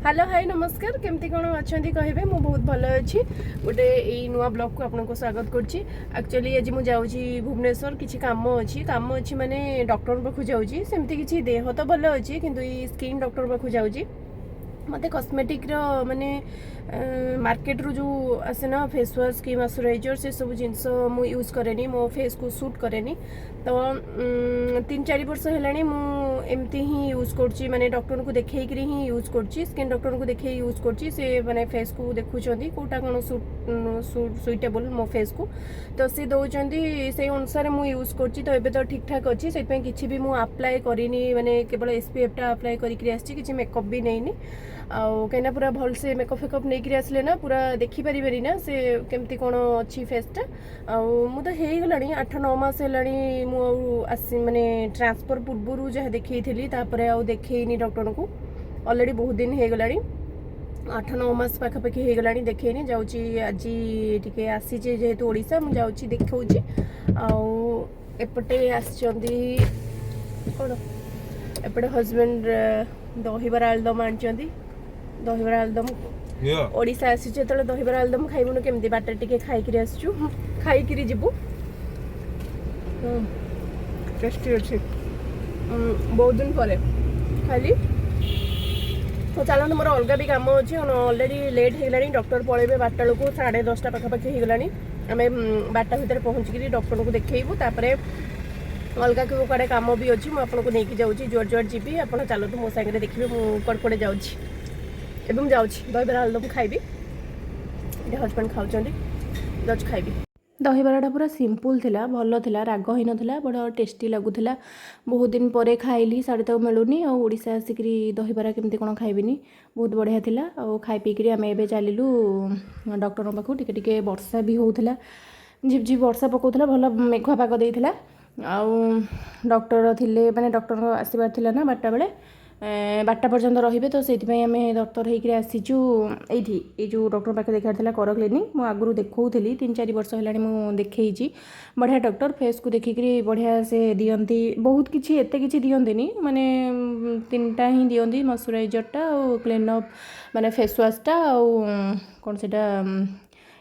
Hello, high, ନମସ୍କାର। କେମିତି କ'ଣ ଅଛନ୍ତି କହିବେ? ମୁଁ ବହୁତ ଭଲ ଅଛି। ଗୋଟେ ଏଇ ନୂଆ ବ୍ଲଗ୍କୁ ଆପଣଙ୍କୁ ସ୍ୱାଗତ କରୁଛି। ଆକ୍ଚୁଆଲି ଆଜି ମୁଁ ଯାଉଛି ଭୁବନେଶ୍ୱର, କିଛି କାମ ଅଛି। କାମ ଅଛି ମାନେ ଡକ୍ଟରଙ୍କ ପାଖକୁ ଯାଉଛି। ସେମିତି କିଛି ଦେହ ତ ଭଲ ଅଛି, କିନ୍ତୁ ଏଇ ସ୍କିନ୍ ଡକ୍ଟର ପାଖକୁ ଯାଉଛି। ମୋତେ କସ୍ମେଟିକ୍ର ମାନେ ମାର୍କେଟରୁ ଯେଉଁ ଆସେ ନା ଫେସ୍ ୱାଶ୍ କି ମଶ୍ଚରାଇଜର୍, ସେସବୁ ଜିନିଷ ମୁଁ ୟୁଜ୍ କରେନି, ମୋ ଫେସ୍କୁ ସୁଟ୍ କରେନି। ତ 3-4 ବର୍ଷ ହେଲାଣି ମୁଁ ଏମିତି ହିଁ ୟୁଜ୍ କରୁଛି, ମାନେ ଡକ୍ଟରଙ୍କୁ ଦେଖେଇକିରି ହିଁ ୟୁଜ୍ କରୁଛି। ସ୍କିନ୍ ଡକ୍ଟରଙ୍କୁ ଦେଖେଇ ୟୁଜ୍ କରୁଛି। ସେ ମାନେ ଫେସ୍କୁ ଦେଖୁଛନ୍ତି କେଉଁଟା କ'ଣ ସୁଇଟେବଲ୍ ମୋ ଫେସ୍କୁ, ତ ସେ ଦେଉଛନ୍ତି, ସେଇ ଅନୁସାରେ ମୁଁ ୟୁଜ୍ କରୁଛି। ତ ଏବେ ତ ଠିକ୍ଠାକ୍ ଅଛି, ସେଥିପାଇଁ କିଛି ବି ମୁଁ ଆପ୍ଲାଏ କରିନି। ମାନେ କେବଳ ଏସ୍ପିଏଫ୍ଟା ଆପ୍ଲାଏ କରିକିରି ଆସିଛି, କିଛି ମେକଅପ୍ ବି ନେଇନି। ଆଉ କାହିଁକିନା ପୁରା ଭଲସେ ମେକଅପ୍ ଫେକଅପ୍ ନେଇକିରି ଆସିଲେ ନା ପୁରା ଦେଖିପାରିବେନି ନା ସେ କେମିତି କ'ଣ ଅଛି ଫେସ୍ଟା। ଆଉ ମୁଁ ତ ହେଇଗଲାଣି 8-9 ମାସ ହେଲାଣି ମୁଁ ଆଉ ଆସି, ମାନେ ଟ୍ରାନ୍ସଫର୍ ପୂର୍ବରୁ ଯାହା ଦେଖେଇଥିଲି, ତାପରେ ଆଉ ଦେଖେଇନି ଡକ୍ଟରଙ୍କୁ। ଅଲରେଡ଼ି ବହୁତ ଦିନ ହେଇଗଲାଣି, 8-9 ମାସ ପାଖାପାଖି ହେଇଗଲାଣି ଦେଖେଇନି। ଯାଉଛି ଆଜି, ଟିକେ ଆସିଛି ଯେହେତୁ ଓଡ଼ିଶା, ମୁଁ ଯାଉଛି ଦେଖାଉଛି। ଆଉ ଏପଟେ ଆସିଛନ୍ତି କ'ଣ, ଏପଟେ ହଜବେଣ୍ଡ ଦହିବରା ଆଳୁଦମ ଆଣିଛନ୍ତି। ଦହିବରା ଆଳୁଦମ। ଓଡ଼ିଶା ଆସିଛୁ ଯେତେବେଳେ ଦହିବରା ଆଳୁଦମ ଖାଇବୁନୁ କେମିତି? ବାଟରେ ଟିକେ ଖାଇକିରି ଆସିଛୁ, ଖାଇକିରି ଯିବୁ। ଟେଷ୍ଟି ଅଛି। ବହୁତ ଦିନ ପରେ ଖାଇଲି। ତ ଚାଲନ୍ତୁ, ମୋର ଅଲଗା ବି କାମ ଅଛି। ଅଲରେଡ଼ି ଲେଟ୍ ହେଇଗଲାଣି, ଡକ୍ଟର ପଳେଇବେ 12ଟା ବେଳକୁ, 10:30 ପାଖାପାଖି ହେଇଗଲାଣି। ଆମେ 12ଟା ଭିତରେ ପହଞ୍ଚିକିରି ଡକ୍ଟରଙ୍କୁ ଦେଖେଇବୁ। ତାପରେ ଅଲଗା କେଉଁ କୁଆଡ଼େ କାମ ବି ଅଛି, ମୁଁ ଆପଣଙ୍କୁ ନେଇକି ଯାଉଛି। ଯୁଆଡ଼େ ଯୁଆଡ଼େ ଯିବି, ଆପଣ ଚାଲନ୍ତୁ ମୋ ସାଙ୍ଗରେ, ଦେଖିବେ ମୁଁ କୁଆଡ଼େ କୁଆଡ଼େ ଯାଉଛି। ଏବେ ମୁଁ ଯାଉଛି ଦହିବରା ଆଳୁଦମ ଖାଇବି। ଏଠି ହଜବେଣ୍ଡ ଖାଉଛନ୍ତି, ଯାଉଛି ଖାଇବି। ଦହିବରାଟା ପୁରା ସିମ୍ପଲ୍ ଥିଲା, ଭଲ ଥିଲା, ରାଗ ହେଇନଥିଲା, ବଡ଼ ଟେଷ୍ଟି ଲାଗୁଥିଲା। ବହୁତ ଦିନ ପରେ ଖାଇଲି, ସାଡ଼େ ତ ମିଳୁନି। ଆଉ ଓଡ଼ିଶା ଆସିକିରି ଦହିବରା କେମିତି କ'ଣ ଖାଇବିନି? ବହୁତ ବଢ଼ିଆ ଥିଲା। ଆଉ ଖାଇ ପିଇକିରି ଆମେ ଏବେ ଚାଲିଲୁ ଡକ୍ଟରଙ୍କ ପାଖକୁ। ଟିକେ ଟିକେ ବର୍ଷା ବି ହେଉଥିଲା, ଝିପ୍ ଝିପ୍ ବର୍ଷା ପକାଉଥିଲା, ଭଲ ମେଘୁଆ ପାଗ ଦେଇଥିଲା। ଆଉ ଡକ୍ଟର ଥିଲେ, ମାନେ ଡକ୍ଟରଙ୍କ ଆସିବାର ଥିଲା ନା 12ଟା ବେଳେ, 12ଟା ପର୍ଯ୍ୟନ୍ତ ରହିବେ। ତ ସେଇଥିପାଇଁ ଆମେ ତରତର ହେଇକିରି ଆସିଛୁ ଏଇଠି। ଏଇ ଯେଉଁ ଡକ୍ଟର ପାଖରେ ଦେଖାର ଥିଲା, କର କ୍ଲିନିକ୍, ମୁଁ ଆଗରୁ ଦେଖାଉଥିଲି, 3-4 ବର୍ଷ ହେଲାଣି ମୁଁ ଦେଖେଇଛି। ବଢ଼ିଆ ଡକ୍ଟର, ଫେସ୍କୁ ଦେଖିକିରି ବଢ଼ିଆ ସେ ଦିଅନ୍ତି ବହୁତ କିଛି। ଏତେ କିଛି ଦିଅନ୍ତିନି, ମାନେ ତିନିଟା ହିଁ ଦିଅନ୍ତି, ମଶ୍ଚରାଇଜର୍ଟା ଆଉ କ୍ଲିନଅପ୍ ମାନେ ଫେସ୍ ୱାଶ୍ଟା ଆଉ କ'ଣ ସେଇଟା।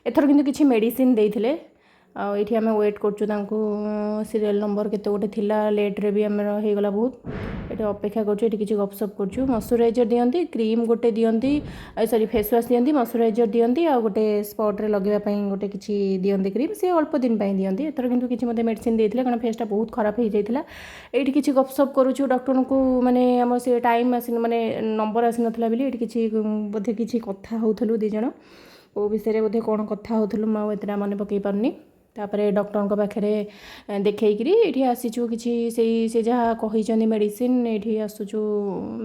ଏଥର କିନ୍ତୁ କିଛି ମେଡ଼ିସିନ୍ ଦେଇଥିଲେ। ଆଉ ଏଇଠି ଆମେ ୱେଟ୍ କରୁଛୁ ତାଙ୍କୁ। ସିରିଏଲ୍ ନମ୍ବର କେତେ ଗୋଟେ ଥିଲା, ଲେଟ୍ରେ ବି ଆମର ହେଇଗଲା ବହୁତ। ଏଠି ଅପେକ୍ଷା କରୁଛୁ, ଏଠି କିଛି ଗପସପ କରୁଛୁ। ମଶ୍ଚରାଇଜର୍ ଦିଅନ୍ତି, କ୍ରିମ୍ ଗୋଟେ ଦିଅନ୍ତି, ସରି, ଫେସ୍ ୱାଶ୍ ଦିଅନ୍ତି, ମଶ୍ଚରାଇଜର୍ ଦିଅନ୍ତି ଆଉ ଗୋଟେ ସ୍ପଟ୍ରେ ଲଗେଇବା ପାଇଁ ଗୋଟେ କିଛି ଦିଅନ୍ତି କ୍ରିମ୍। ସେ ଅଳ୍ପ ଦିନ ପାଇଁ ଦିଅନ୍ତି। ଏଥର କିନ୍ତୁ କିଛି ମୋତେ ମେଡ଼ିସିନ୍ ଦେଇଥିଲେ, କାରଣ ଫେସ୍ଟା ବହୁତ ଖରାପ ହେଇଯାଇଥିଲା। ଏଇଠି କିଛି ଗପସପ କରୁଛୁ ଡକ୍ଟରଙ୍କୁ, ମାନେ ଆମର ସେ ଟାଇମ୍ ଆସିନି, ମାନେ ନମ୍ବର ଆସିନଥିଲା ବୋଲି ଏଇଠି କିଛି ବୋଧେ କିଛି କଥା ହେଉଥିଲୁ ଦୁଇ ଜଣ। କେଉଁ ବିଷୟରେ ବୋଧେ କ'ଣ କଥା ହେଉଥିଲୁ, ମୁଁ ଆଉ ଏତେଟା ମନେ ପକାଇ ପାରୁନି। ତାପରେ ଡକ୍ଟରଙ୍କ ପାଖରେ ଦେଖେଇକିରି ଏଇଠି ଆସିଛୁ। କିଛି ସେଇ ସେ ଯାହା କହିଛନ୍ତି ମେଡ଼ିସିନ୍, ଏଇଠି ଆସୁଛୁ,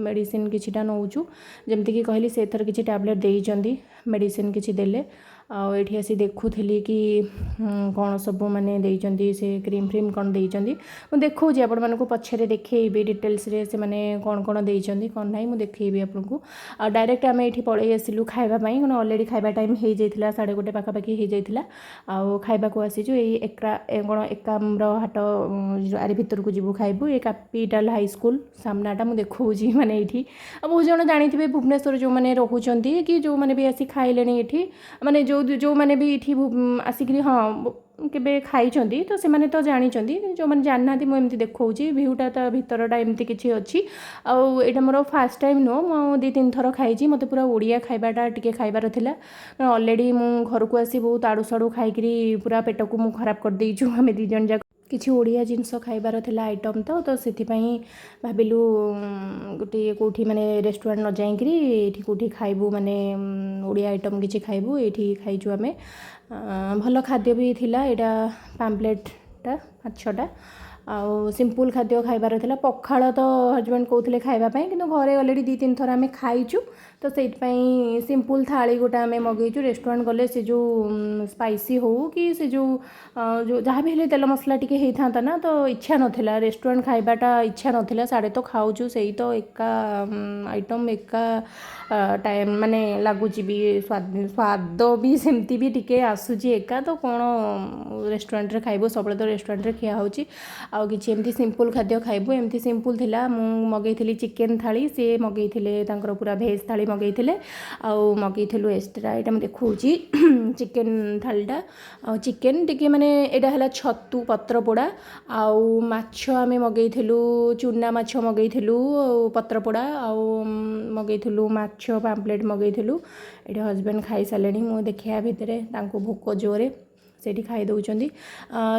ମେଡ଼ିସିନ୍ କିଛିଟା ନେଉଛୁ। ଯେମିତିକି କହିଲି, ସେ ଏଥର କିଛି ଟ୍ୟାବଲେଟ୍ ଦେଇଛନ୍ତି, ମେଡ଼ିସିନ୍ କିଛି ଦେଲେ। ଆଉ ଏଇଠି ଆସି ଦେଖୁଥିଲି କି କ'ଣ ସବୁ ମାନେ ଦେଇଛନ୍ତି, ସେ କ୍ରିମ୍ ଫ୍ରିମ୍ କ'ଣ ଦେଇଛନ୍ତି। ମୁଁ ଦେଖାଉଛି ଆପଣମାନଙ୍କୁ, ପଛରେ ଦେଖେଇବି ଡିଟେଲ୍ସରେ ସେମାନେ କ'ଣ କ'ଣ ଦେଇଛନ୍ତି, କ'ଣ ନାହିଁ, ମୁଁ ଦେଖେଇବି ଆପଣଙ୍କୁ। ଆଉ ଡାଇରେକ୍ଟ ଆମେ ଏଇଠି ପଳେଇ ଆସିଲୁ ଖାଇବା ପାଇଁ, କାରଣ ଅଲରେଡ଼ି ଖାଇବା ଟାଇମ୍ ହେଇଯାଇଥିଲା, 1:30 ପାଖାପାଖି ହେଇଯାଇଥିଲା। ଆଉ ଖାଇବାକୁ ଆସିଛୁ ଏଇ ଏକ୍ରା କ'ଣ ଏକାମ୍ର ହାଟ, ଆରି ଭିତରକୁ ଯିବୁ, ଖାଇବୁ। ଏ କ୍ୟାପିଟାଲ ହାଇସ୍କୁଲ ସାମ୍ନାଟା ମୁଁ ଦେଖାଉଛି। ମାନେ ଏଇଠି ଆଉ ବହୁତ ଜଣ ଜାଣିଥିବେ, ଭୁବନେଶ୍ୱର ଯେଉଁମାନେ ରହୁଛନ୍ତି କି ଯେଉଁମାନେ ବି ଆସି ଖାଇଲେଣି ଏଠି, ମାନେ ଯେଉଁମାନେ ବି ଏଠି ଆସିକିରି ହଁ କେବେ ଖାଇଛନ୍ତି, ତ ସେମାନେ ତ ଜାଣିଛନ୍ତି। ଯେଉଁମାନେ ଜାଣିନାହାନ୍ତି, ମୁଁ ଏମିତି ଦେଖାଉଛି ଭିଉଟା, ତା ଭିତରଟା ଏମିତି କିଛି ଅଛି। ଆଉ ଏଇଟା ମୋର ଫାର୍ଷ୍ଟ ଟାଇମ୍ ନୁହଁ, ମୁଁ 2-3 ଥର ଖାଇଛି। ମୋତେ ପୁରା ଓଡ଼ିଆ ଖାଇବାଟା ଟିକେ ଖାଇବାର ଥିଲା। ଅଲରେଡ଼ି ମୁଁ ଘରକୁ ଆସି ବହୁତ ଆଡ଼ୁ ସାଡ଼ୁ ଖାଇକିରି ପୁରା ପେଟକୁ ମୁଁ ଖରାପ କରିଦେଇଛୁ ଆମେ ଦୁଇ ଜଣ ଯାକ। କିଛି ଓଡ଼ିଆ ଜିନିଷ ଖାଇବାର ଥିଲା ଆଇଟମ୍, ତ ସେଥିପାଇଁ ଭାବିଲୁ ଗୋଟିଏ କେଉଁଠି ମାନେ ରେଷ୍ଟୁରାଣ୍ଟ ନ ଯାଇକିରି ଏଇଠି କେଉଁଠି ଖାଇବୁ, ମାନେ ଓଡ଼ିଆ ଆଇଟମ୍ କିଛି ଖାଇବୁ। ଏଇଠି ଖାଇଛୁ ଆମେ। ଭଲ ଖାଦ୍ୟ ବି ଥିଲା। ଏଇଟା ପାମ୍ପଲେଟ୍ଟା ମାଛଟା। ଆଉ ସିମ୍ପଲ୍ ଖାଦ୍ୟ ଖାଇବାର ଥିଲା। ପଖାଳ ତ ହଜବେଣ୍ଡ କହୁଥିଲେ ଖାଇବା ପାଇଁ, କିନ୍ତୁ ଘରେ ଅଲରେଡ଼ି 2-3 ଥର ଆମେ ଖାଇଛୁ, ତ ସେଇଥିପାଇଁ ସିମ୍ପଲ୍ ଥାଳି ଗୋଟେ ଆମେ ମଗେଇଛୁ। ରେଷ୍ଟୁରାଣ୍ଟ ଗଲେ ସେ ଯେଉଁ ସ୍ପାଇସି ହଉ କି ସେ ଯେଉଁ ଯେଉଁ ଯାହା ବି ହେଲେ ତେଲ ମସଲା ଟିକେ ହେଇଥାନ୍ତା ନା, ତ ଇଚ୍ଛା ନଥିଲା ରେଷ୍ଟୁରାଣ୍ଟ ଖାଇବାଟା, ଇଚ୍ଛା ନଥିଲା। ସାଡ଼େ ତ ଖାଉଛୁ ସେଇ ତ ଏକା ଆଇଟମ୍, ଏକା ଟାଇମ୍, ମାନେ ଲାଗୁଛି ବି, ସ୍ୱାଦ ବି ସେମିତି ବି ଟିକେ ଆସୁଛି ଏକା। ତ କ'ଣ ରେଷ୍ଟୁରାଣ୍ଟରେ ଖାଇବୁ? ସବୁବେଳେ ତ ରେଷ୍ଟୁରାଣ୍ଟରେ ଖିଆ ହେଉଛି। ଆଉ କିଛି ଏମିତି ସିମ୍ପଲ୍ ଖାଦ୍ୟ ଖାଇବୁ। ଏମିତି ସିମ୍ପଲ୍ ଥିଲା। ମୁଁ ମଗେଇଥିଲି ଚିକେନ୍ ଥାଳି, ସିଏ ମଗେଇଥିଲେ ତାଙ୍କର ପୁରା ଭେଜ୍ ଥାଳି ମଗେଇଥିଲେ। ଆଉ ମଗେଇଥିଲୁ ଏକ୍ସଟ୍ରା, ଏଇଟା ମୁଁ ଦେଖାଉଛି ଚିକେନ୍ ଥାଳିଟା। ଆଉ ଚିକେନ୍ ଟିକେ ମାନେ ଏଇଟା ହେଲା ଛତୁ ପତ୍ର ପୋଡ଼ା, ଆଉ ମାଛ ଆମେ ମଗେଇଥିଲୁ, ଚୁନା ମାଛ ମଗେଇଥିଲୁ ଆଉ ପତ୍ର ପୋଡ଼ା, ଆଉ ମଗେଇଥିଲୁ ମାଛ ପାମ୍ପଲେଟ୍ ମଗେଇଥିଲୁ। ଏଇଠି ହଜବେଣ୍ଡ ଖାଇସାରିଲେଣି, ମୁଁ ଦେଖିବା ଭିତରେ ତାଙ୍କୁ ଭୋକ ଜୋରେ, ସେଇଠି ଖାଇ ଦେଉଛନ୍ତି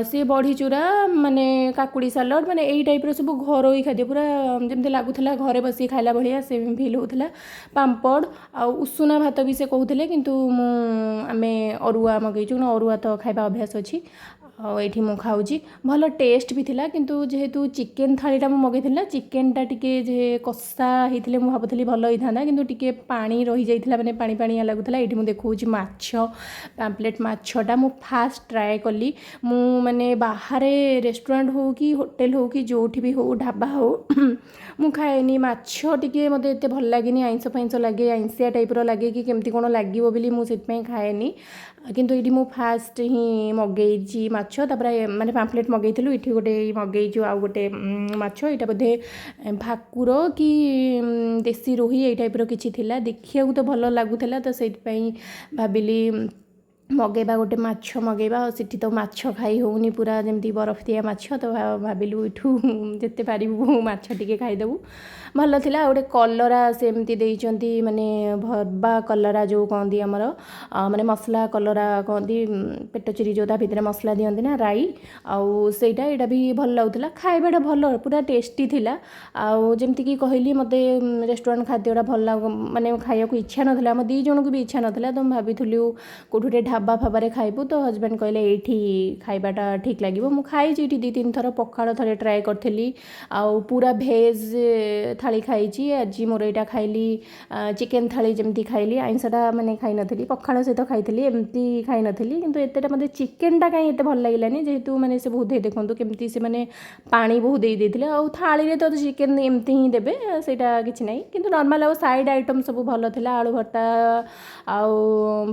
ସିଏ। ବଢ଼ି ଚୁରା, ମାନେ କାକୁଡ଼ି ସାଲଡ଼, ମାନେ ଏଇ ଟାଇପ୍ର ସବୁ ଘରୋଇ ଖାଦ୍ୟ, ପୁରା ଯେମିତି ଲାଗୁଥିଲା ଘରେ ବସିକି ଖାଇଲା ଭଳିଆ ସେ ଫିଲ୍ ହେଉଥିଲା। ପାମ୍ପଡ଼ ଆଉ ଉଷୁନା ଭାତ ବି ସେ କହୁଥିଲେ, କିନ୍ତୁ ମୁଁ ଆମେ ଅରୁଆ ମଗେଇଛୁ, କାରଣ ଅରୁଆ ତ ଖାଇବା ଅଭ୍ୟାସ ଅଛି। ଆଉ ଏଇଠି ମୁଁ ଖାଉଛି, ଭଲ ଟେଷ୍ଟ ବି ଥିଲା। କିନ୍ତୁ ଯେହେତୁ ଚିକେନ୍ ଥାଳିଟା ମୁଁ ମଗେଇଥିଲି ନା, ଚିକେନ୍ଟା ଟିକେ ଯେ କଷା ହେଇଥିଲେ ମୁଁ ଭାବୁଥିଲି ଭଲ ହେଇଥାନ୍ତା, କିନ୍ତୁ ଟିକେ ପାଣି ରହିଯାଇଥିଲା, ମାନେ ପାଣି ପାଣିଆ ଲାଗୁଥିଲା। ଏଇଠି ମୁଁ ଦେଖାଉଛି ମାଛ ପାମ୍ପଲେଟ୍। ମାଛଟା ମୁଁ ଫାଷ୍ଟ ଟ୍ରାଏ କଲି। ମୁଁ ମାନେ ବାହାରେ ରେଷ୍ଟୁରାଣ୍ଟ ହଉ କି ହୋଟେଲ ହଉ କି ଯେଉଁଠି ବି ହଉ, ଢାବା ହଉ, ମୁଁ ଖାଏନି ମାଛ। ଟିକେ ମୋତେ ଏତେ ଭଲ ଲାଗେନି, ଆଇଁଷ ଫାଇଁଷ ଲାଗେ, ଆଇଁଷିଆ ଟାଇପ୍ର ଲାଗେ କି କେମିତି କ'ଣ ଲାଗିବ ବୋଲି ମୁଁ ସେଥିପାଇଁ ଖାଏନି। କିନ୍ତୁ ଏଇଠି ମୁଁ ଫାଷ୍ଟ ହିଁ ମଗେଇଛି ମାଛ, ତାପରେ ମାନେ ପାମ୍ପଲେଟ୍ ମଗେଇଥିଲୁ। ଏଇଠି ଗୋଟେ ମଗେଇଛୁ ଆଉ ଗୋଟେ ମାଛ, ଏଇଟା ବୋଧେ ଭାକୁର କି ଦେଶୀ ରୋହି ଏଇ ଟାଇପ୍ର କିଛି ଥିଲା। ଦେଖିବାକୁ ତ ଭଲ ଲାଗୁଥିଲା, ତ ସେଇଥିପାଇଁ ଭାବିଲି ମଗେଇବା, ଗୋଟେ ମାଛ ମଗେଇବା। ଆଉ ସେଠି ତ ମାଛ ଖାଇ ହେଉନି, ପୁରା ଯେମିତି ବରଫ ଦିଆ ମାଛ, ତ ଭାବିଲୁ ଏଠୁ ଯେତେ ପାରିବୁ ମାଛ ଟିକେ ଖାଇଦେବୁ। ଭଲ ଥିଲା। ଆଉ ଗୋଟେ କଲରା ସେମିତି ଦେଇଛନ୍ତି, ମାନେ ଭବା କଲରା ଯେଉଁ କହନ୍ତି ଆମର, ମାନେ ମସଲା କଲରା କହନ୍ତି, ପେଟ ଚିରି ଯେଉଁ ତା ଭିତରେ ମସଲା ଦିଅନ୍ତି ନା ରାଇ, ଆଉ ସେଇଟା ଏଇଟା ବି ଭଲ ଲାଗୁଥିଲା। ଖାଇବାଟା ଭଲ, ପୁରା ଟେଷ୍ଟି ଥିଲା। ଆଉ ଯେମିତିକି କହିଲି, ମୋତେ ରେଷ୍ଟୁରାଣ୍ଟ ଖାଦ୍ୟଟା ଭଲ ଲାଗୁ, ମାନେ ଖାଇବାକୁ ଇଚ୍ଛା ନଥିଲା, ଆମ ଦୁଇ ଜଣଙ୍କୁ ବି ଇଚ୍ଛା ନଥିଲା। ତ ମୁଁ ଭାବିଥିଲୁ କେଉଁଠି ଗୋଟେ ଢାବା ଫାବାରେ ଖାଇବୁ, ତ ହଜବେଣ୍ଡ କହିଲେ ଏଇଠି ଖାଇବାଟା ଠିକ୍ ଲାଗିବ। ମୁଁ ଖାଇଛି ଏଇଠି 2-3 ଥର। ପଖାଳ ଥରେ ଟ୍ରାଏ କରିଥିଲି ଆଉ ପୁରା ଭେଜ୍ ଥାଳି ଖାଇଛି। ଆଜି ମୋର ଏଇଟା ଖାଇଲି ଚିକେନ୍ ଥାଳି, ଯେମିତି ଖାଇଲି ଆଇଁଷଟା ମାନେ ଖାଇନଥିଲି, ପଖାଳ ସହିତ ଖାଇଥିଲି, ଏମିତି ଖାଇନଥିଲି। କିନ୍ତୁ ଏତେଟା ମୋତେ ଚିକେନ୍ଟା କାହିଁ ଏତେ ଭଲ ଲାଗିଲାନି, ଯେହେତୁ ମାନେ ସେ ବହୁତ ଦେଖନ୍ତୁ କେମିତି ସେମାନେ ପାଣି ବହୁତ ଦେଇ ଦେଇଥିଲେ। ଆଉ ଥାଳିରେ ତ ଚିକେନ୍ ଏମିତି ହିଁ ଦେବେ, ସେଇଟା କିଛି ନାହିଁ। କିନ୍ତୁ ନର୍ମାଲ୍ ଆଉ ସାଇଡ଼୍ ଆଇଟମ୍ ସବୁ ଭଲ ଥିଲା। ଆଳୁ ଭର୍ତ୍ତା ଆଉ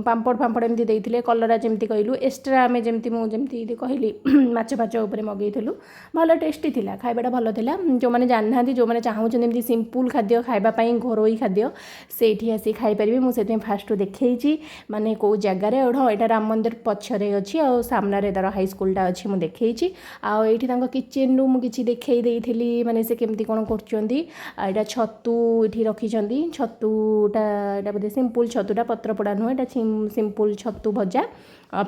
ପାମ୍ପଡ଼ ଫାମ୍ପଡ଼ ଏମିତି ଦେଇଥିଲେ। କଲରା ଯେମିତି କହିଲୁ ଏକ୍ସଟ୍ରା, ଆମେ ଯେମିତି ମୁଁ ଯେମିତି କହିଲି ମାଛ ଫାଛ ଉପରେ ମଗେଇଥିଲୁ। ଭଲ ଟେଷ୍ଟି ଥିଲା, ଖାଇବାଟା ଭଲ ଥିଲା। ଯେଉଁମାନେ ଜାଣିନାହାନ୍ତି, ଯେଉଁମାନେ ଚାହୁଁଛନ୍ତି ଏମିତି ସିମ୍ପଲ୍ ଖାଦ୍ୟ ଖାଇବା ପାଇଁ, ଘରୋଇ ଖାଦ୍ୟ, ସେଇଠି ଆସି ଖାଇପାରିବେ। ମୁଁ ସେଥିପାଇଁ ଫାଷ୍ଟରୁ ଦେଖେଇଛି ମାନେ କେଉଁ ଜାଗାରେ। ଆଉ ହଁ, ଏଇଟା ରାମ ମନ୍ଦିର ପଛରେ ଅଛି ଆଉ ସାମ୍ନାରେ ତା'ର ହାଇସ୍କୁଲଟା ଅଛି, ମୁଁ ଦେଖେଇଛି। ଆଉ ଏଇଠି ତାଙ୍କ କିଚେନରୁ ମୁଁ କିଛି ଦେଖେଇ ଦେଇଥିଲି, ମାନେ ସେ କେମିତି କ'ଣ କରୁଛନ୍ତି। ଆଉ ଏଇଟା ଛତୁ ଏଠି ରଖିଛନ୍ତି। ଛତୁଟା ଏଇଟା ବୋଧେ ସିମ୍ପଲ୍ ଛତୁଟା, ପତ୍ରପୋଡ଼ା ନୁହେଁ, ଏଇଟା ସିମ୍ପଲ୍ ଛତୁ ଭଜା,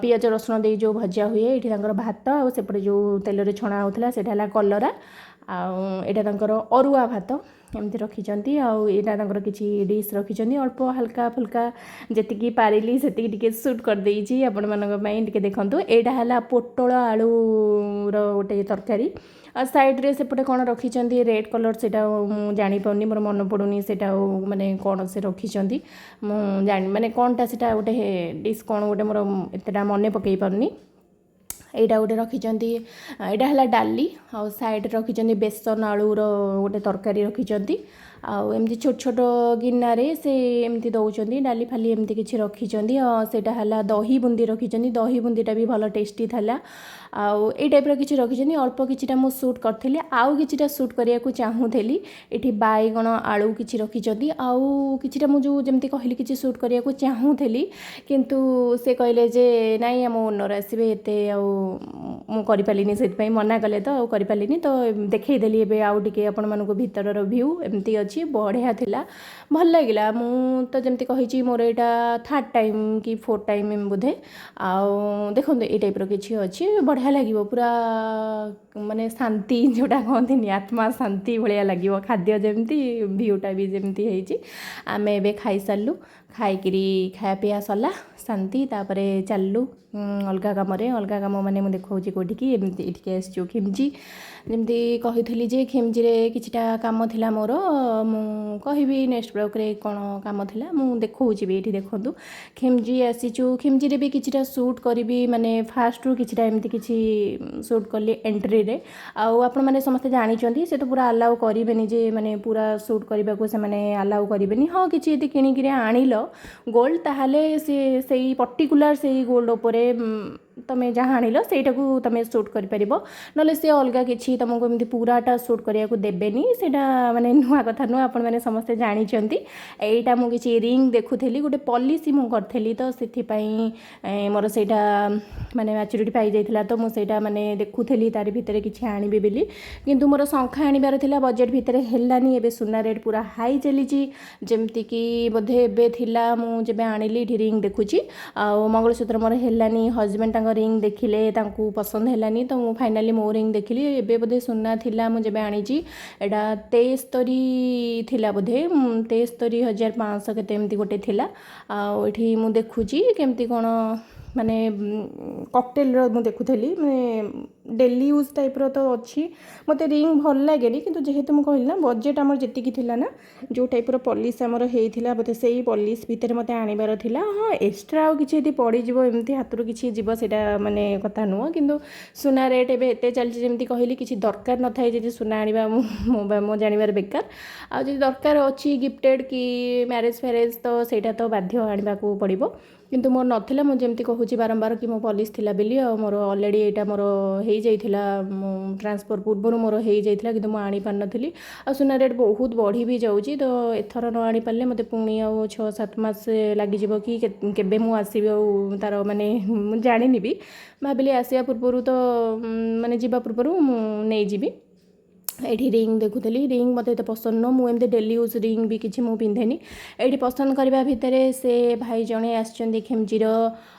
ପିଆଜ ରସୁଣ ଦେଇ ଯେଉଁ ଭଜା ହୁଏ। ଏଇଠି ତାଙ୍କର ଭାତ, ଆଉ ସେପଟେ ଯେଉଁ ତେଲରେ ଛଣା ହେଉଥିଲା ସେଇଟା ହେଲା କଲରା। ଆଉ ଏଇଟା ତାଙ୍କର ଅରୁଆ ଭାତ ଏମିତି ରଖିଛନ୍ତି। ଆଉ ଏଇଟା ତାଙ୍କର କିଛି ଡିସ୍ ରଖିଛନ୍ତି। ଅଳ୍ପ ହାଲକା ଫୁଲକା ଯେତିକି ପାରିଲି ସେତିକି ଟିକେ ସୁଟ୍ କରିଦେଇଛି ଆପଣମାନଙ୍କ ପାଇଁ, ଟିକେ ଦେଖନ୍ତୁ। ଏଇଟା ହେଲା ପୋଟଳ ଆଳୁର ଗୋଟେ ତରକାରୀ। ଆଉ ସାଇଡ଼୍ରେ ସେପଟେ କ'ଣ ରଖିଛନ୍ତି ରେଡ଼୍ କଲର୍, ସେଇଟା ମୁଁ ଜାଣିପାରୁନି, ମୋର ମନେ ପଡ଼ୁନି ସେଇଟା। ଆଉ ମାନେ କ'ଣ ସେ ରଖିଛନ୍ତି ମୁଁ ଜାଣି, ମାନେ କ'ଣଟା ସେଇଟା, ଗୋଟେ ଡିସ୍ କ'ଣ ଗୋଟେ, ମୋର ଏତେଟା ମନେ ପକାଇ ପାରୁନି। ଏଇଟା ଗୋଟେ ରଖିଛନ୍ତି, ଏଇଟା ହେଲା ଡାଲି। ଆଉ ସାଇଡ଼୍ରେ ରଖିଛନ୍ତି ବେସନ ଆଳୁର ଗୋଟେ ତରକାରୀ ରଖିଛନ୍ତି। ଆଉ ଏମିତି ଛୋଟ ଛୋଟ ଗିନାରେ ସେ ଏମିତି ଦେଉଛନ୍ତି। ଡାଲି ଫାଲି ଏମିତି କିଛି ରଖିଛନ୍ତି। ଆଉ ସେଇଟା ହେଲା ଦହି ବୁନ୍ଦି ରଖିଛନ୍ତି। ଦହି ବୁନ୍ଦିଟା ବି ଭଲ ଟେଷ୍ଟି ଥିଲା। ଆଉ ଏଇ ଟାଇପ୍ର କିଛି ରଖିଛନ୍ତି। ଅଳ୍ପ କିଛିଟା ମୁଁ ସୁଟ୍ କରିଥିଲି, ଆଉ କିଛିଟା ସୁଟ୍ କରିବାକୁ ଚାହୁଁଥିଲି। ଏଠି ବାଇଗଣ ଆଳୁ କିଛି ରଖିଛନ୍ତି। ଆଉ କିଛିଟା ମୁଁ ଯେଉଁ ଯେମିତି କହିଲି କିଛି ସୁଟ୍ କରିବାକୁ ଚାହୁଁଥିଲି, କିନ୍ତୁ ସେ କହିଲେ ଯେ ନାଇଁ, ଆମ ଓନର୍ ଆସିବେ, ଏତେ ଆଉ ମୁଁ କରିପାରିଲିନି। ସେଥିପାଇଁ ମନା କଲେ, ତ ଆଉ କରିପାରିଲିନି, ତ ଦେଖେଇଦେଲି ଏବେ ଆଉ ଟିକେ ଆପଣମାନଙ୍କୁ ଭିତରର ଭ୍ୟୁ ଏମିତି ଅଛି। ବଢ଼ିଆ ଥିଲା, ଭଲ ଲାଗିଲା। ମୁଁ ତ ଯେମିତି କହିଛି, ମୋର ଏଇଟା ଥାର୍ଡ଼ ଟାଇମ୍ କି ଫୋର୍ଥ ଟାଇମ୍ ବୋଧେ। ଆଉ ଦେଖନ୍ତୁ, ଏଇ ଟାଇପ୍ର କିଛି ଅଛି, ବଢ଼ିଆ ଲାଗିବ ପୁରା, ମାନେ ଶାନ୍ତି ଯେଉଁଟା କହନ୍ତିନି, ଆତ୍ମା ଶାନ୍ତି ଭଳିଆ ଲାଗିବ। ଖାଦ୍ୟ ଯେମିତି, ଭ୍ୟୁଟା ବି ଯେମିତି ହେଇଛି। ଆମେ ଏବେ ଖାଇସାରିଲୁ, ଖାଇକିରି ଖାଇବା ପିଇବା ସରିଲା ଶାନ୍ତି। ତାପରେ ଚାଲିଲୁ ଅଲଗା କାମରେ। ଅଲଗା କାମ ମାନେ ମୁଁ ଦେଖାଉଛି କେଉଁଠିକି। ଏମିତି ଏଠିକି ଆସିଛୁ ଖିମଜି। ଯେମିତି କହିଥିଲି ଯେ ଖିମଜିରେ କିଛିଟା କାମ ଥିଲା ମୋର, ମୁଁ କହିବି ନେକ୍ସଟ ବ୍ଲଗ୍ରେ କ'ଣ କାମ ଥିଲା। ମୁଁ ଦେଖାଉଛି ବି, ଏଇଠି ଦେଖନ୍ତୁ, ଖିମଜି ଆସିଛୁ। ଖିମଜିରେ ବି କିଛିଟା ସୁଟ୍ କରିବି, ମାନେ ଫାଷ୍ଟରୁ କିଛିଟା ଏମିତି କିଛି ସୁଟ୍ କଲି ଏଣ୍ଟ୍ରିରେ। ଆଉ ଆପଣମାନେ ସମସ୍ତେ ଜାଣିଛନ୍ତି, ସେ ତ ପୁରା ଆଲାଉ କରିବେନି ଯେ ମାନେ ପୁରା ସୁଟ୍ କରିବାକୁ ସେମାନେ ଆଲାଉ କରିବେନି। ହଁ, କିଛି ଯଦି କିଣିକିରି ଆଣିଲ ଗୋଲ୍ଡ, ତାହେଲେ ସେ ସେଇ ପର୍ଟିକୁଲାର ସେଇ ଗୋଲ୍ଡ ଉପରେ ତମେ ଯାହା ଆଣିଲ ସେଇଟାକୁ ତମେ ସୁଟ୍ କରିପାରିବ। ନହେଲେ ସେ ଅଲଗା କିଛି ତମକୁ ଏମିତି ପୁରାଟା ସୁଟ୍ କରିବାକୁ ଦେବେନି। ସେଇଟା ମାନେ ନୂଆ କଥା ନୁହଁ, ଆପଣମାନେ ସମସ୍ତେ ଜାଣିଛନ୍ତି। ଏଇଟା ମୁଁ କିଛି ରିଙ୍ଗ ଦେଖୁଥିଲି, ଗୋଟେ ପଲିସି ମୁଁ କରିଥିଲି, ତ ସେଥିପାଇଁ ମୋର ସେଇଟା ମାନେ ମ୍ୟାଚୁରିଟି ପାଇଯାଇଥିଲା। ତ ମୁଁ ସେଇଟା ମାନେ ଦେଖୁଥିଲି ତାରି ଭିତରେ କିଛି ଆଣିବି ବୋଲି, କିନ୍ତୁ ମୋର ଶଙ୍ଖା ଆଣିବାର ଥିଲା, ବଜେଟ୍ ଭିତରେ ହେଲାନି। ଏବେ ସୁନା ରେଟ୍ ପୁରା ହାଇ ଚାଲିଛି। ଯେମିତିକି ବୋଧେ ଏବେ ଥିଲା ମୁଁ ଯେବେ ଆଣିଲି। ଏଠି ରିଙ୍ଗ ଦେଖୁଛି ଆଉ ମଙ୍ଗଳସୂତ୍ର ମୋର ହେଲାନି। ହଜବେଣ୍ଡ ତାଙ୍କ ରିଙ୍ଗ ଦେଖିଲେ, ତାଙ୍କୁ ପସନ୍ଦ ହେଲାନି, ତ ମୁଁ ଫାଇନାଲି ମୋ ରିଙ୍ଗ ଦେଖିଲି। ଏବେ ବୋଧେ ସୁନା ଥିଲା ମୁଁ ଯେବେ ଆଣିଛି, ଏଇଟା 73 ଥିଲା ବୋଧେ, 73,500 କେତେ ଏମିତି ଗୋଟେ ଥିଲା। ଆଉ ଏଠି ମୁଁ ଦେଖୁଛି କେମିତି କ'ଣ ମାନେ କକଟେଲର ମୁଁ ଦେଖୁଥିଲି, ମାନେ ଡେଲି ୟୁଜ୍ ଟାଇପ୍ର ତ ଅଛି। ମୋତେ ରିଙ୍ଗ ଭଲ ଲାଗେନି, କିନ୍ତୁ ଯେହେତୁ ମୁଁ କହିଲି ନା ବଜେଟ୍ ଆମର ଯେତିକି ଥିଲା ନା, ଯେଉଁ ଟାଇପ୍ର ପଲିସ୍ ଆମର ହେଇଥିଲା, ବୋଧେ ସେଇ ପଲିସ୍ ଭିତରେ ମୋତେ ଆଣିବାର ଥିଲା। ହଁ, ଏକ୍ସଟ୍ରା ଆଉ କିଛି ଯଦି ପଡ଼ିଯିବ, ଏମିତି ହାତରୁ କିଛି ଯିବ, ସେଇଟା ମାନେ କଥା ନୁହଁ। କିନ୍ତୁ ସୁନା ରେଟ୍ ଏବେ ଏତେ ଚାଲିଛି, ଯେମିତି କହିଲି, କିଛି ଦରକାର ନଥାଏ ଯଦି ସୁନା ଆଣିବା ମୁଁ ମୋ ଜାଣିବାରେ ବେକାର। ଆଉ ଯଦି ଦରକାର ଅଛି ଗିଫ୍ଟେଡ଼ କି ମ୍ୟାରେଜ୍ ଫ୍ୟାରେଜ୍, ତ ସେଇଟା ତ ବାଧ୍ୟ ଆଣିବାକୁ ପଡ଼ିବ। କିନ୍ତୁ ମୋର ନଥିଲା, ମୁଁ ଯେମିତି କହୁଛି ବାରମ୍ବାର କି ମୋ ପଲିସ୍ ଥିଲା ବୋଲି। ଆଉ ମୋର ଅଲରେଡ଼ି ଏଇଟା ମୋର ହେଇଯାଇଥିଲା, ମୁଁ ଟ୍ରାନ୍ସଫର୍ ପୂର୍ବରୁ ମୋର ହେଇଯାଇଥିଲା, କିନ୍ତୁ ମୁଁ ଆଣିପାରିନଥିଲି। ଆଉ ସୁନା ରେଟ୍ ବହୁତ ବଢ଼ି ବି ଯାଉଛି, ତ ଏଥର ନ ଆଣିପାରିଲେ ମୋତେ ପୁଣି ଆଉ 6-7 ମାସ ଲାଗିଯିବ କି କେବେ ମୁଁ ଆସିବି ଆଉ ତା'ର ମାନେ ମୁଁ ଜାଣିନି ବି। ଭାବିଲି ଆସିବା ପୂର୍ବରୁ ତ ମାନେ ଯିବା ପୂର୍ବରୁ ମୁଁ ନେଇଯିବି। ଏଇଠି ରିଙ୍ଗ ଦେଖୁଥିଲି। ରିଙ୍ଗ ମୋତେ ଏତେ ପସନ୍ଦ ନୁହଁ, ମୁଁ ଏମିତି ଡେଲି ୟୁଜ୍ ରିଙ୍ଗ ବି କିଛି ମୁଁ ପିନ୍ଧେନି। ଏଇଠି ପସନ୍ଦ କରିବା ଭିତରେ ସେ ଭାଇ ଜଣେ ଆସିଛନ୍ତି ଖେମଜିର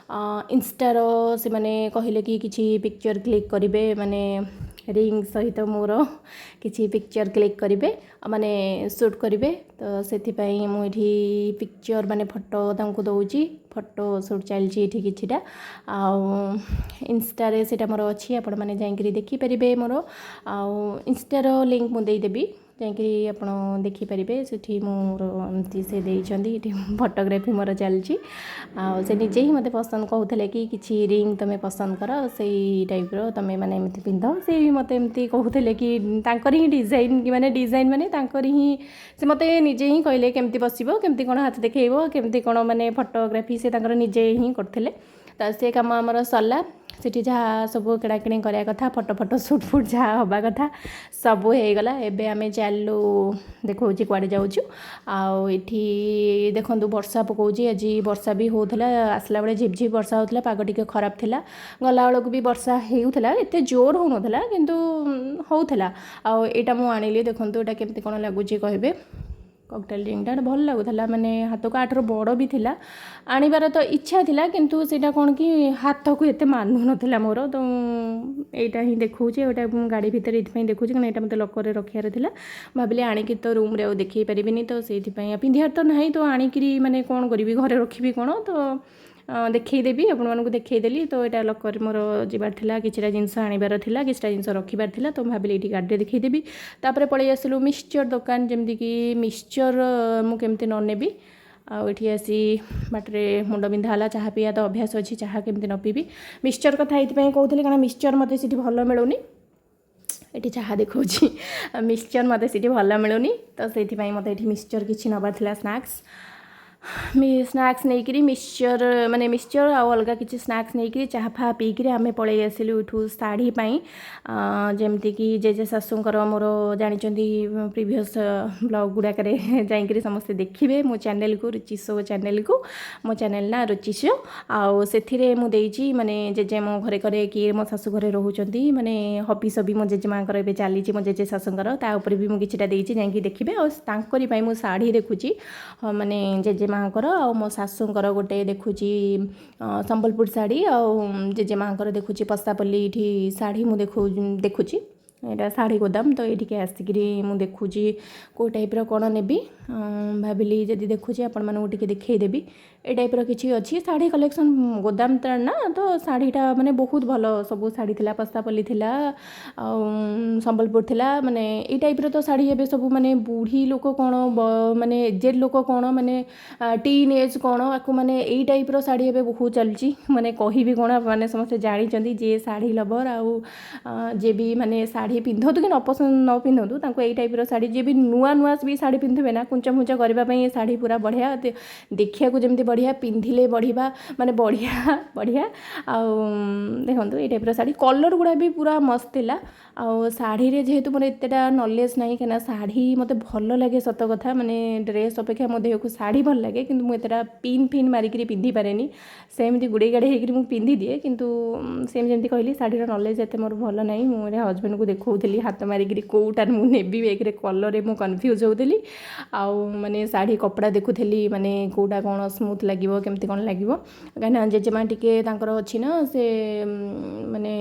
ଇନଷ୍ଟାର। ସେମାନେ କହିଲେ କି କିଛି ପିକ୍ଚର କ୍ଲିକ୍ କରିବେ, ମାନେ ରିଙ୍ଗ ସହିତ ମୋର କିଛି ପିକ୍ଚର କ୍ଲିକ୍ କରିବେ, ମାନେ ସୁଟ୍ କରିବେ। ତ ସେଥିପାଇଁ ମୁଁ ଏଠି ପିକ୍ଚର ମାନେ ଫଟୋ ତାଙ୍କୁ ଦେଉଛି। ଫଟୋ ସୁଟ୍ ଚାଲିଛି ଏଠି କିଛିଟା। ଆଉ ଇନଷ୍ଟାରେ ସେଇଟା ମୋର ଅଛି, ଆପଣମାନେ ଯାଇକିରି ଦେଖିପାରିବେ ମୋର। ଆଉ ଇନଷ୍ଟାର ଲିଙ୍କ୍ ମୁଁ ଦେଇଦେବି, ଯାଇକିରି ଆପଣ ଦେଖିପାରିବେ। ସେଠି ମୋର ଏମିତି ସେ ଦେଇଛନ୍ତି, ଏଠି ଫଟୋଗ୍ରାଫି ମୋର ଚାଲିଛି। ଆଉ ସେ ନିଜେ ହିଁ ମୋତେ ପସନ୍ଦ କହୁଥିଲେ କି କିଛି ରିଙ୍ଗ ତୁମେ ପସନ୍ଦ କର, ସେଇ ଟାଇପ୍ର ତୁମେ ମାନେ ଏମିତି ପିନ୍ଧ। ସେ ବି ମୋତେ ଏମିତି କହୁଥିଲେ କି ତାଙ୍କରି ହିଁ ଡିଜାଇନ୍, ମାନେ ଡିଜାଇନ୍ ମାନେ ତାଙ୍କରି ହିଁ। ସେ ମୋତେ ନିଜେ ହିଁ କହିଲେ କେମିତି ବସିବ, କେମିତି କ'ଣ ହାତ ଦେଖେଇବ, କେମିତି କ'ଣ ମାନେ ଫଟୋଗ୍ରାଫି ସେ ତାଙ୍କର ନିଜେ ହିଁ କରୁଥିଲେ। ତ ସେ କାମ ଆମର ସରିଲା। ସେଠି ଯାହା ସବୁ କିଣାକିଣି କରିବା କଥା, ଫଟୋ ଫଟୋ ସୁଟ୍ ଫୁଟ୍ ଯାହା ହେବା କଥା ସବୁ ହେଇଗଲା। ଏବେ ଆମେ ଚାଲିଲୁ, ଦେଖାଉଛି କୁଆଡ଼େ ଯାଉଛୁ। ଆଉ ଏଠି ଦେଖନ୍ତୁ ବର୍ଷା ପକାଉଛି। ଆଜି ବର୍ଷା ବି ହେଉଥିଲା, ଆସିଲା ବେଳେ ଝିପ୍ ଝିପ୍ ବର୍ଷା ହେଉଥିଲା, ପାଗ ଟିକେ ଖରାପ ଥିଲା। ଗଲାବେଳକୁ ବି ବର୍ଷା ହେଉଥିଲା, ଏତେ ଜୋର ହେଉନଥିଲା କିନ୍ତୁ ହେଉଥିଲା। ଆଉ ଏଇଟା ମୁଁ ଆଣିଲି, ଦେଖନ୍ତୁ ଏଇଟା କେମିତି କ'ଣ ଲାଗୁଛି କହିବେ। କକଟେଲ୍ ରିଙ୍ଗଟା ଏଇଟା ଭଲ ଲାଗୁଥିଲା, ମାନେ ହାତକୁ ୟାଠାରୁ ବଡ଼ ବି ଥିଲା। ଆଣିବାର ତ ଇଚ୍ଛା ଥିଲା, କିନ୍ତୁ ସେଇଟା କ'ଣ କି ହାତକୁ ଏତେ ମାନୁନଥିଲା ମୋର। ତ ମୁଁ ଏଇଟା ହିଁ ଦେଖାଉଛି। ଆଉ ଏଇଟା ମୁଁ ଗାଡ଼ି ଭିତରେ ଏଇଥିପାଇଁ ଦେଖାଉଛି କାରଣ ଏଇଟା ମୋତେ ଲକରରେ ରଖିବାର ଥିଲା। ଭାବିଲି ଆଣିକି ତ ରୁମ୍ରେ ଆଉ ଦେଖେଇ ପାରିବିନି, ତ ସେଇଥିପାଇଁ ଆଉ ପିନ୍ଧିବାର ତ ନାହିଁ, ତ ଆଣିକିରି ମାନେ କ'ଣ କରିବି, ଘରେ ରଖିବି କ'ଣ? ତ ଦେଖେଇଦେବି ଆପଣମାନଙ୍କୁ, ଦେଖେଇଦେଲି। ତ ଏଇଟା ଲକରରେ ମୋର ଯିବାର ଥିଲା, କିଛିଟା ଜିନିଷ ଆଣିବାର ଥିଲା, କିଛିଟା ଜିନିଷ ରଖିବାର ଥିଲା, ତ ମୁଁ ଭାବିଲି ଏଇଠି ଗାଡ଼ିରେ ଦେଖେଇଦେବି। ତାପରେ ପଳେଇ ଆସିଲୁ ମିକ୍ସଚର୍ ଦୋକାନ। ଯେମିତିକି ମିକ୍ସଚର୍ ମୁଁ କେମିତି ନ ନେବି? ଆଉ ଏଠି ଆସି ବାଟରେ ମୁଣ୍ଡ ବିନ୍ଧା ହେଲା। ଚାହା ପିଇବା ତ ଅଭ୍ୟାସ ଅଛି, ଚାହା କେମିତି ନ ପିଇବି? ମିକ୍ସଚର୍ କଥା ଏଇଥିପାଇଁ କହୁଥିଲି କାରଣ ମିକ୍ସଚର୍ ମୋତେ ସେଠି ଭଲ ମିଳୁନି। ଏଠି ଚାହା ଦେଖାଉଛି। ମିକ୍ସଚର୍ ମୋତେ ସେଠି ଭଲ ମିଳୁନି, ତ ସେଇଥିପାଇଁ ମୋତେ ଏଠି ମିକ୍ସଚର୍ କିଛି ନେବାର ଥିଲା। ସ୍ନାକ୍ସ ସ୍ନାକ୍ସ ନେଇକିରି, ମିକ୍ସଚର୍ ମାନେ ମିକ୍ସଚର୍ ଆଉ ଅଲଗା କିଛି ସ୍ନାକ୍ସ ନେଇକିରି, ଚାହା ଫାହା ପିଇକିରି ଆମେ ପଳେଇ ଆସିଲୁ ଏଠୁ ଶାଢ଼ୀ ପାଇଁ। ଯେମିତିକି ଜେଜେ ଶାଶୁଙ୍କର ମୋର ଜାଣିଛନ୍ତି, ପ୍ରିଭିୟସ୍ ବ୍ଲଗ୍ ଗୁଡ଼ାକରେ ଯାଇକିରି ସମସ୍ତେ ଦେଖିବେ ମୋ ଚ୍ୟାନେଲ୍କୁ, ରୁଚି ଶୋ ଚ୍ୟାନେଲ୍କୁ। ମୋ ଚ୍ୟାନେଲ୍ ନା ରୁଚି ଶୋ। ଆଉ ସେଥିରେ ମୁଁ ଦେଇଛି, ମାନେ ଜେଜେ ମୋ ଘରେ ଘରେ କିଏ ମୋ ଶାଶୁ ଘରେ ରହୁଛନ୍ତି, ମାନେ ହବି ସବି ମୋ ଜେଜେମାଙ୍କର ଏବେ ଚାଲିଛି, ମୋ ଜେଜେ ଶାଶୁଙ୍କର, ତା ଉପରେ ବି ମୁଁ କିଛିଟା ଦେଇଛି, ଯାଇକି ଦେଖିବେ। ଆଉ ତାଙ୍କରି ପାଇଁ ମୁଁ ଶାଢ଼ୀ ଦେଖୁଛି, ମାନେ ଜେଜେମାଙ୍କର ଆଉ ମୋ ଶାଶୁଙ୍କର ଗୋଟେ ଦେଖୁଛି ସମ୍ବଲପୁର ଶାଢ଼ୀ, ଆଉ ଜେଜେମାଙ୍କର ଦେଖୁଛି ପଶାପଲ୍ଲୀ। ଏଇଠି ଶାଢ଼ୀ ମୁଁ ଦେଖୁଛି। ଏଇଟା ଶାଢ଼ୀ ଗୋଦାମ। ତ ଏଇଠିକି ଆସିକିରି ମୁଁ ଦେଖୁଛି କେଉଁ ଟାଇପ୍ର କ'ଣ ନେବି। ଭାବିଲି ଯଦି ଦେଖୁଛି ଆପଣମାନଙ୍କୁ ଟିକେ ଦେଖେଇଦେବି। ଏ ଟାଇପ୍ର କିଛି ଅଛି ଶାଢ଼ୀ କଲେକ୍ସନ୍। ଗୋଦାମଟା ନା, ତ ଶାଢ଼ୀଟା ମାନେ ବହୁତ ଭଲ ସବୁ ଶାଢ଼ୀ ଥିଲା। ପଶାପଲ୍ଲୀ ଥିଲା ଆଉ ସମ୍ବଲପୁର ଥିଲା। ମାନେ ଏଇ ଟାଇପ୍ର ତ ଶାଢ଼ୀ ଏବେ ସବୁ, ମାନେ ବୁଢ଼ୀ ଲୋକ କ'ଣ, ମାନେ ଏଜେଡ଼ ଲୋକ କ'ଣ, ମାନେ ଟିନ୍ ଏଜ୍ କ'ଣ, ଆକୁ ମାନେ ଏଇ ଟାଇପ୍ର ଶାଢ଼ୀ ଏବେ ବହୁତ ଚାଲୁଛି। ମାନେ କହିବି କ'ଣ, ମାନେ ସମସ୍ତେ ଜାଣିଛନ୍ତି, ଯିଏ ଶାଢ଼ୀ ଲଭର୍ ଆଉ ଯିଏ ବି ମାନେ ଶାଢ଼ୀ ଶାଢ଼ୀ ପିନ୍ଧନ୍ତୁ କି ନ ପସନ୍ଦ ନ ପିନ୍ଧନ୍ତୁ, ତାଙ୍କୁ ଏଇ ଟାଇପ୍ର ଶାଢ଼ୀ, ଯିଏ ବି ନୂଆ ନୂଆ ବି ଶାଢ଼ୀ ପିନ୍ଧିବେ ନା, କୁଞ୍ଚ ଫୁଞ୍ଚ କରିବା ପାଇଁ ଏ ଶାଢ଼ୀ ପୁରା ବଢ଼ିଆ। ଦେଖିବାକୁ ଯେମିତି ବଢ଼ିଆ, ପିନ୍ଧିଲେ ବଢ଼ିବା ମାନେ ବଢ଼ିଆ ବଢ଼ିଆ। ଆଉ ଦେଖନ୍ତୁ, ଏଇ ଟାଇପ୍ର ଶାଢ଼ୀ କଲର୍ ଗୁଡ଼ା ବି ପୁରା ମସ୍ତ ଥିଲା। ଆଉ ଶାଢ଼ୀରେ ଯେହେତୁ ମୋର ଏତେଟା ନଲେଜ୍ ନାହିଁ, କାହିଁକିନା ଶାଢ଼ୀ ମୋତେ ଭଲ ଲାଗେ ସତ କଥା, ମାନେ ଡ୍ରେସ୍ ଅପେକ୍ଷା ମୋ ଦେହକୁ ଶାଢ଼ୀ ଭଲ ଲାଗେ, କିନ୍ତୁ ମୁଁ ଏତେଟା ପିନ୍ ଫିନ୍ ମାରିକିରି ପିନ୍ଧିପାରେନି। ସେମିତି ଗୁଡ଼େଇ ଗାଡ଼େଇ ହେଇକିରି ମୁଁ ପିନ୍ଧିଦିଏ, କିନ୍ତୁ ସେମିତି ଯେମିତି କହିଲି, ଶାଢ଼ୀର ନଲେଜ୍ ଏତେ ମୋର ଭଲ ନାହିଁ। ମୁଁ ଏଇଟା ହଜବେଣ୍ଡକୁ ଦେଖାଉଥିଲି ହାତ ମାରିକିରି, କେଉଁଟା ମୁଁ ନେବି। ଏକରେ କଲର୍ରେ ମୁଁ କନଫ୍ୟୁଜ୍ ହେଉଥିଲି, ଆଉ ମାନେ ଶାଢ଼ୀ କପଡ଼ା ଦେଖୁଥିଲି, ମାନେ କେଉଁଟା କ'ଣ ସ୍ମୁଥ୍ ଲାଗିବ, କେମିତି କ'ଣ ଲାଗିବ। କାହିଁକିନା ଜେଜେମା ଟିକେ ତାଙ୍କର ଅଛି ନା, ସେ ମାନେ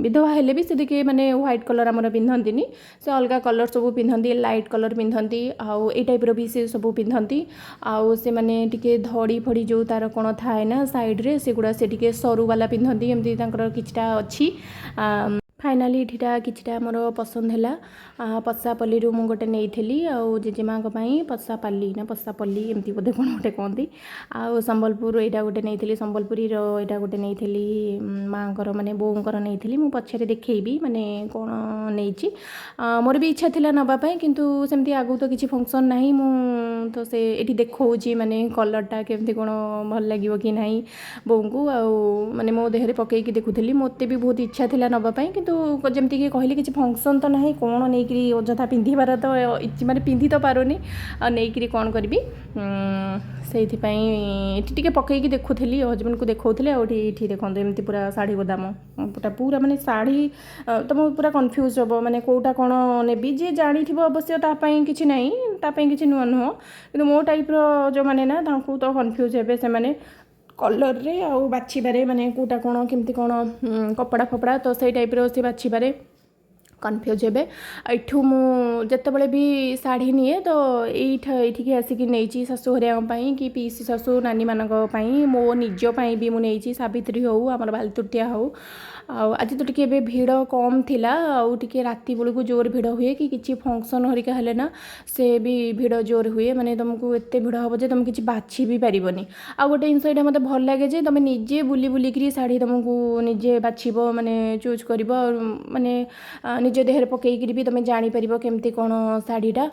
ବିଧବା ହେଲେ ବି ସେ ଟିକେ ମାନେ ହ୍ୱାଇଟ୍ କଲର୍ ଆମର ପିନ୍ଧନ୍ତିନି, ସେ ଅଲଗା କଲର୍ ସବୁ ପିନ୍ଧନ୍ତି, ଲାଇଟ୍ କଲର୍ ପିନ୍ଧନ୍ତି, ଆଉ ଏଇ ଟାଇପ୍ର ବି ସେ ସବୁ ପିନ୍ଧନ୍ତି। ଆଉ ସେମାନେ ଟିକେ ଧଡ଼ି ଫଡ଼ି ଯେଉଁ ତାର କ'ଣ ଥାଏ ନା ସାଇଡ଼୍ରେ, ସେଗୁଡ଼ା ସେ ଟିକେ ସରୁ ବାଲା ପିନ୍ଧନ୍ତି। ଏମିତି ତାଙ୍କର କିଛିଟା ଅଛି। ଫାଇନାଲି ଏଠିଟା କିଛିଟା ମୋର ପସନ୍ଦ ହେଲା। ପଶାପଲ୍ଲୀରୁ ମୁଁ ଗୋଟେ ନେଇଥିଲି, ଆଉ ଜେଜେମାଙ୍କ ପାଇଁ ପଶାପାଲି ନା ପଶାପଲ୍ଲୀ ଏମିତି ବୋଧେ କ'ଣ ଗୋଟେ କୁହନ୍ତି। ଆଉ ସମ୍ବଲପୁର ଏଇଟା ଗୋଟେ ନେଇଥିଲି, ସମ୍ବଲପୁରୀର ଏଇଟା ଗୋଟେ ନେଇଥିଲି, ମାଆଙ୍କର ମାନେ ବୋଉଙ୍କର ନେଇଥିଲି। ମୁଁ ପଛରେ ଦେଖେଇବି ମାନେ କ'ଣ ନେଇଛି। ମୋର ବି ଇଚ୍ଛା ଥିଲା ନେବା ପାଇଁ, କିନ୍ତୁ ସେମିତି ଆଗକୁ ତ କିଛି ଫଙ୍କସନ୍ ନାହିଁ। ମୁଁ ତ ସେ ଏଠି ଦେଖାଉଛି, ମାନେ କଲର୍ଟା କେମିତି କ'ଣ ଭଲ ଲାଗିବ କି ନାହିଁ ବୋଉଙ୍କୁ, ଆଉ ମାନେ ମୋ ଦେହରେ ପକେଇକି ଦେଖୁଥିଲି। ମୋତେ ବି ବହୁତ ଇଚ୍ଛା ଥିଲା ନେବା ପାଇଁ, କିନ୍ତୁ ଯେମିତିକି କହିଲି, କିଛି ଫଙ୍କସନ୍ ତ ନାହିଁ, କ'ଣ ନେଇକିରି ଅଯଥା ପିନ୍ଧିବାର ତ ମାନେ ପିନ୍ଧି ତ ପାରୁନି, ଆଉ ନେଇକିରି କ'ଣ କରିବି? ସେଇଥିପାଇଁ ଏଠି ଟିକେ ପକେଇକି ଦେଖୁଥିଲି, ହଜବେଣ୍ଡକୁ ଦେଖାଉଥିଲି। ଆଉ ଏଠି ଦେଖନ୍ତୁ, ଏମିତି ପୁରା ଶାଢ଼ୀ ଗୋଦାମ ପୁରା ପୁରା, ମାନେ ଶାଢ଼ୀ ତମ ପୁରା କନଫ୍ୟୁଜ୍ ହେବ, ମାନେ କେଉଁଟା କ'ଣ ନେବି। ଯିଏ ଜାଣିଥିବ ଅବଶ୍ୟ ତା ପାଇଁ କିଛି ନାହିଁ, ତା ପାଇଁ କିଛି ନୂଆ ନୁହଁ, କିନ୍ତୁ ମୋ ଟାଇପ୍ର ଯେଉଁମାନେ ନା, ତାଙ୍କୁ ତ କନଫ୍ୟୁଜ୍ ହେବେ ସେମାନେ କଲର୍ରେ ଆଉ ବାଛିବାରେ, ମାନେ କେଉଁଟା କ'ଣ କେମିତି କ'ଣ କପଡ଼ା ଫପଡ଼ା, ତ ସେଇ ଟାଇପ୍ର ସେ ବାଛିବାରେ କନଫ୍ୟୁଜ୍ ହେବେ। ଏଠୁ ମୁଁ ଯେତେବେଳେ ବି ଶାଢ଼ୀ ନିଏ, ତ ଏଇଠିକି ଆସିକି ନେଇଛି, ଶାଶୁ ଘରିଆଙ୍କ ପାଇଁ କି ପିଇସି ଶାଶୁ ନାନୀମାନଙ୍କ ପାଇଁ, ମୋ ନିଜ ପାଇଁ ବି ମୁଁ ନେଇଛି। ସାବିତ୍ରୀ ହଉ, ଆମର ବାଲିତୃତୀୟା ହଉ। ଆଉ ଆଜି ତ ଟିକେ ଏବେ ଭିଡ଼ କମ୍ ଥିଲା, ଆଉ ଟିକେ ରାତି ବେଳକୁ ଜୋର ଭିଡ଼ ହୁଏ କି କିଛି ଫଙ୍କସନ୍ ହରିକା ହେଲେ ନା, ସେ ବି ଭିଡ଼ ଜୋର ହୁଏ। ମାନେ ତୁମକୁ ଏତେ ଭିଡ଼ ହେବ ଯେ ତୁମେ କିଛି ବାଛି ବି ପାରିବନି। ଆଉ ଗୋଟେ ଜିନିଷ ଏଇଟା ମୋତେ ଭଲ ଲାଗେ ଯେ ତୁମେ ନିଜେ ବୁଲି ବୁଲିକିରି ଶାଢ଼ୀ ତୁମକୁ ନିଜେ ବାଛିବ, ମାନେ ଚୁଜ୍ କରିବ, ଆଉ ମାନେ ନିଜ ଦେହରେ ପକେଇକିରି ବି ତୁମେ ଜାଣିପାରିବ କେମିତି କ'ଣ ଶାଢ଼ୀଟା।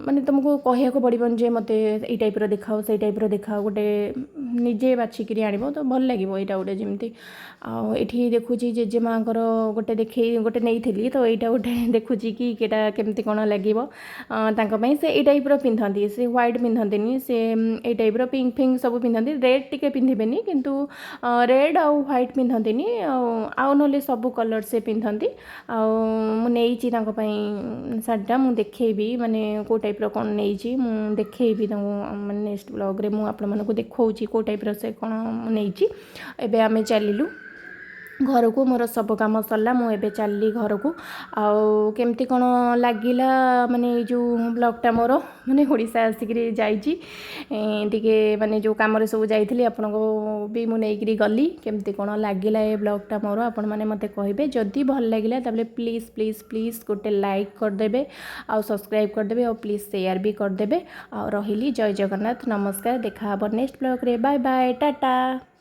ମାନେ ତୁମକୁ କହିବାକୁ ପଡ଼ିବନି ଯେ ମୋତେ ଏଇ ଟାଇପ୍ର ଦେଖାଅ, ସେଇ ଟାଇପ୍ର ଦେଖାଅ। ଗୋଟେ ନିଜେ ବାଛିକିରି ଆଣିବ ତ ଭଲ ଲାଗିବ ଏଇଟା ଗୋଟେ ଯେମିତି। ଆଉ ଏଠି ଦେଖୁଛି ଜେଜେମାଙ୍କର ଗୋଟେ ଦେଖେଇ ଗୋଟେ ନେଇଥିଲି, ତ ଏଇଟା ଗୋଟେ ଦେଖୁଛି କି ଏଇଟା କେମିତି କ'ଣ ଲାଗିବ ତାଙ୍କ ପାଇଁ। ସେ ଏଇ ଟାଇପ୍ର ପିନ୍ଧନ୍ତି, ସେ ହ୍ୱାଇଟ୍ ପିନ୍ଧନ୍ତିନି, ସେ ଏଇ ଟାଇପ୍ର ପିଙ୍କ ଫିଙ୍କ ସବୁ ପିନ୍ଧନ୍ତି। ରେଡ଼୍ ଟିକେ ପିନ୍ଧିବେନି, କିନ୍ତୁ ରେଡ଼୍ ଆଉ ହ୍ୱାଇଟ୍ ପିନ୍ଧନ୍ତିନି, ଆଉ ନହେଲେ ସବୁ କଲର୍ ସେ ପିନ୍ଧନ୍ତି। ଆଉ ମୁଁ ନେଇଛି ତାଙ୍କ ପାଇଁ ଶାଢ଼ୀଟା, ମୁଁ ଦେଖେଇବି ମାନେ କେଉଁ ଟାଇପ୍ର କ'ଣ ନେଇଛି ମୁଁ ଦେଖେଇବି ତାଙ୍କୁ। ମାନେ ନେକ୍ସଟ ବ୍ଲଗ୍ରେ ମୁଁ ଆପଣମାନଙ୍କୁ ଦେଖାଉଛି କେଉଁ ଟାଇପ୍ର ସେ କ'ଣ ମୁଁ ନେଇଛି। ଏବେ ଆମେ ଚାଲିଲୁ ଘରକୁ। ମୋର ସବୁ କାମ ସରିଲା, ମୁଁ ଏବେ ଚାଲିଲି ଘରକୁ। ଆଉ କେମିତି କ'ଣ ଲାଗିଲା ମାନେ ଏଇ ଯେଉଁ ବ୍ଲଗ୍ଟା ମୋର, ମାନେ ଓଡ଼ିଶା ଆସିକିରି ଯାଇଛି ଟିକେ, ମାନେ ଯେଉଁ କାମରେ ସବୁ ଯାଇଥିଲି, ଆପଣଙ୍କୁ ବି ମୁଁ ନେଇକିରି ଗଲି, କେମିତି କ'ଣ ଲାଗିଲା ଏ ବ୍ଲଗ୍ଟା ମୋର, ଆପଣମାନେ ମୋତେ କହିବେ। ଯଦି ଭଲ ଲାଗିଲା, ତାହେଲେ ପ୍ଲିଜ୍ ପ୍ଲିଜ୍ ପ୍ଲିଜ୍ ଗୋଟେ ଲାଇକ୍ କରିଦେବେ, ଆଉ ସବସ୍କ୍ରାଇବ୍ କରିଦେବେ, ଆଉ ପ୍ଲିଜ୍ ସେୟାର ବି କରିଦେବେ। ଆଉ ରହିଲି, ଜୟ ଜଗନ୍ନାଥ, ନମସ୍କାର। ଦେଖା ହେବ ନେକ୍ସଟ ବ୍ଲଗ୍ରେ। Bye bye, tata.